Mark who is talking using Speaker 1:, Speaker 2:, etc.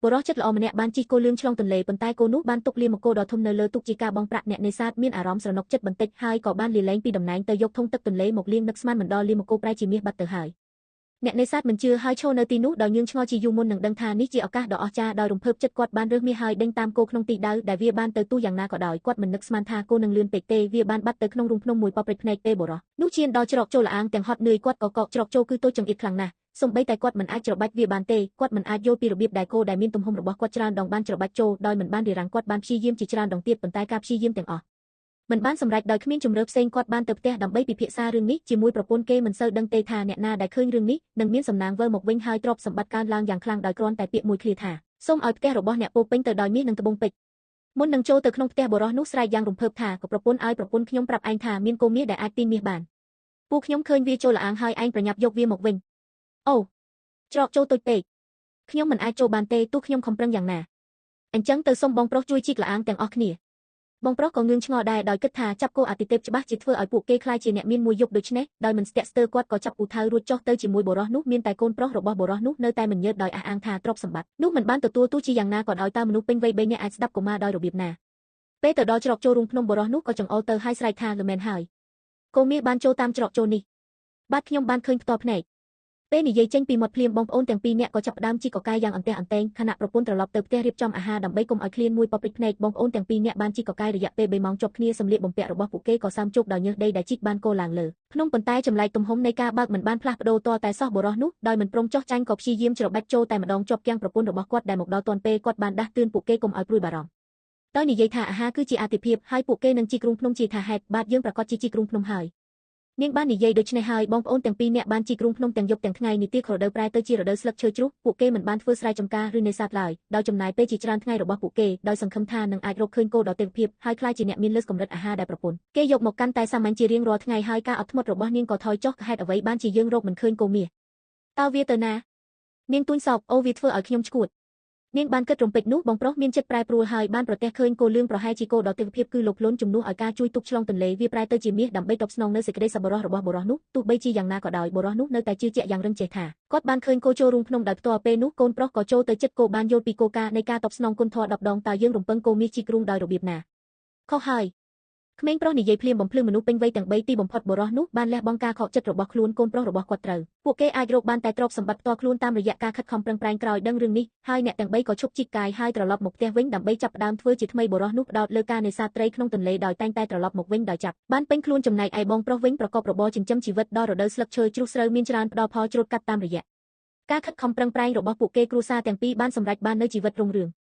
Speaker 1: បុរសចិត្តល្អម្នាក់បានជិះគោលឿងឆ្លងទន្លេប៉ុន្តែគោនោះបានទុកលាមកគោដ៏ធំនៅលើទូកជាការបង់ប្រាក់អ្នកនេសាទមានអារម្មណ៍ស្រណុកចិត្តបន្តិចហើយក៏បានលាលែងពីតំណែងទៅយកធុងទឹកទន្លេមកលាងនឹកស្មានមិនដល់លាមកគោប្រែជាមាសបាត់ទៅហើយអ្នកនេសាទមិនជឿហើយឈរនៅទីនោះដោយងឿងឆ្ងល់ជាយូរមុននឹងដឹងថានេះជាឱកាសដ៏អស្ចារ្យដោយរំភើបចិត្តគាត់បានរើសមាសហើយដេញតាមគោក្នុងទីដៅដែលវាបានទៅទោះយ៉ាងណាក៏ដោយគាត់មិននឹកស្មានថាគោនឹងលឿនពេកទេវាបានបាត់ទៅក្នុងរូងភ្នំមួយប៉ព្រិចភ្នែកពេលបុរសនោះឈានដល់ច្រកចូលលាងទាំងហត់នឿយគាត់ក៏កកច្រកចូលគឺតូចចង្អៀតខ្លាំងណាស់សូម្បីតែគាត់មិនអាចច្របាច់វាបានទេគាត់មិនអាចយល់ពីរបៀបដែលគោដែលមានទំហំរបស់គាត់ច្រើនដងបានច្របាច់ចូលដោយមិនបានរារាំងគាត់បានព្យាយាមជាច្រើនដងទៀតប៉ុន្តែការព្យាយាមទាំងអស់មិនបានសម្រេចដោយគ្មានជម្រើសផ្សេងគាត់បានទៅផ្ទះដើម្បីពិភាក្សារឿងនេះជាមួយប្រពន្ធគេមិនសូវដឹងទេថាអ្នកណាដែលឃើញរឿងនេះនឹងមានសំណាងវិលមកវិញហើយទ្រព្យសម្បត្តិកើនឡើងយ៉ាងខ្លាំងដោយគ្រាន់តែពាក្យមួយឃ្លាថាសូមឲ្យផ្ទះរបស់អ្នកពោពេញទៅដោយមាសនិងត្បូងពេជ្រមុននឹងចូលទៅក្នុងផ្ទះបុរសនោះស្រែកយ៉ាងរំភើបថាក៏ប្រពន្ធឲ្យប្រពន្ធខ្ញុំប្រាប់ឯងថាមានគោមាសដែលអាចទាញមាសបានពួកខ្ញុំឃើញវាចូលលាងហើយឯងប្រញាប់យកវាមកវិញអូច្រកចូលតូចពេកខ្ញុំមិនអាចចូលបានទេទោះខ្ញុំខំប្រឹងយ៉ាងណាអញ្ចឹងទៅសុំបងប្រុសជួយជីកលាងទាំងអស់គ្នាបងប្រុសក៏ងឿងឆ្ងល់ដែរដោយគិតថាចាប់គោអាទិទេពច្បាស់ជាធ្វើឲ្យពួកគេក្លាយជាអ្នកមានមួយយប់ដូច្នេះដោយមិនស្ទាក់ស្ទើរគាត់ក៏ចាប់ពូថៅរួចចុះទៅជាមួយបុរសនោះមានតែកូនប្រុសរបស់បុរសនោះនៅតែមិនញើតដោយអះអាងថាទ្រព្យសម្បត្តិនោះមិនបានទទួលទោះជាយ៉ាងណាក៏ដោយតើមនុស្សពេញវ័យ3នាក់អាចស្ដាប់កុមារដោយរបៀបណាពេលទៅដល់ច្រកចូលរូងភ្នំបុរសនោះក៏ចង្អុលទៅហើយស្រែកថាល្មែនហើយគោមាសបានចូលតាមច្រកចូលនេះបាទខ្ញុំបានឃើញផ្ទាល់ភ្នែកពេលនិយាយចេញពីមាត់ភ្លាមបងប្អូនទាំងពីរនាក់ក៏ចាប់ផ្ដើមជីកកកាយយ៉ាងអន្ទះអន្ទែងខណៈប្រពន្ធត្រឡប់ទៅផ្ទះរៀបចំអាហារដើម្បីកុំឲ្យឃ្លានមួយប៉ព្រិចភ្នែកបងប្អូនទាំងពីរនាក់បានជីកកកាយរយៈពេល3ម៉ោងជាប់គ្នាសម្លៀកបំពាក់របស់ពួកគេក៏សើមជោគដោយញើសដីដែលជីកបានកូរឡើងលើភ្នំប៉ុន្តែចម្លែកទំហំនៃការបើកមិនបានផ្លាស់ប្ដូរទាល់តែសោះបុរសនោះដោយមិនព្រមចុះចាញ់ក៏ព្យាយាមច្របាច់ចូលតែម្ដងជាប់គាំងប្រពន្ធរបស់គាត់ដែលមកដល់ទាន់ពេលគាត់បានដាស់តឿនពួកគេកុំឲ្យព្រួយបារម្ភដោយនិយាយថាអាហារគឺជាអាទិភាពហើយពួកគេនឹងជីករូងភ្នំជាថាហេតុបាទយើងប្រាកដជាជីករូងភ្នំហើយនាងបាននិយាយដូច្នេះហើយបងប្អូនទាំងពីរនាក់បានជីករូងភ្នំទាំងយប់ទាំងថ្ងៃនីតិរដូវប្រែទៅជារដូវស្លឹកឈើជ្រុះពួកគេមិនបានធ្វើស្រែចម្ការឬនេសាទឡើយដោយចំណាយពេលជាច្រើនថ្ងៃរបស់ពួកគេដោយសង្ឃឹមថានឹងអាចរកឃើញគោដ៏ទេវភាពហើយក្លាយជាអ្នកមានលើសកម្រិតអាហារដែលប្រពន្ធគេយកមកកាន់តែសាមញ្ញជារៀងរាល់ថ្ងៃហើយការអត់ធ្មត់របស់នាងក៏ថយចុះហេតុអ្វីបានជាយើងរកមិនឃើញគោមាសតើវាទៅណានាងទួញសោកអូវាធ្វើឲ្យខ្ញុំឈួតនាងបានគិតរំពេចនោះបងប្រុសមានចិត្តប្រែប្រួលហើយបានប្រទះឃើញគោលឿងប្រហែលជាគោដ៏ទេវភាពគឺលោកលុនជំនួសឲ្យការជួយទុកឆ្លងទន្លេវាប្រែទៅជាមាសដើម្បីតបស្នងនៅសេចក្តីសប្បុរសរបស់បុរសនោះទោះបីជាយ៉ាងណាក៏ដោយបុរសនោះនៅតែជឿជាក់យ៉ាងរឹងចេះថាគាត់បានឃើញគោចូលរូងភ្នំដោយផ្ទាល់ពេលនោះកូនប្រុសក៏ចូលទៅចិត្តគោបានយល់ពីគោលការណ៍នៃការតបស្នងគុណធម៌10ដងតើយើងរំពឹងគោមាសជីករូងដោយរបៀបណាខុសហើយក្មេងប្រុសនិយាយភ្លាមបំភ្លឺមនុស្សពេញវ័យទាំង3ទីបំផុតបុរសនោះបានលះបង់ការខកចិត្តរបស់ខ្លួនកូនប្រុសរបស់គាត់ត្រូវពួកគេអាចរកបានតែទ្រព្យសម្បត្តិផ្ទាល់ខ្លួនតាមរយៈការខិតខំប្រឹងប្រែងក្រោយដឹងរឿងនេះហើយអ្នកទាំង3ក៏ឈប់ជីកកាយហើយត្រឡប់មកផ្ទះវិញដើម្បីចាប់ផ្ដើមធ្វើជាថ្មីបុរសនោះផ្ដោតលើការនេសាទត្រីក្នុងទន្លេដោយតែងតែត្រឡប់មកវិញដោយចាប់បានពេញខ្លួនចំណែកឯបងប្រុសវិញប្រកបរបរចិញ្ចឹមជីវិតដល់រដូវស្លឹកឈើជ្រុះស្រូវមានច្រើនផ្ដល់ផលច្រូតកាត់តាមរយៈការខិតខំប្រឹងប្រែងរបស់ពួកគេគ្រួសារទាំងពីរបានសម្រេចបាននូវជីវិតរុងរឿង។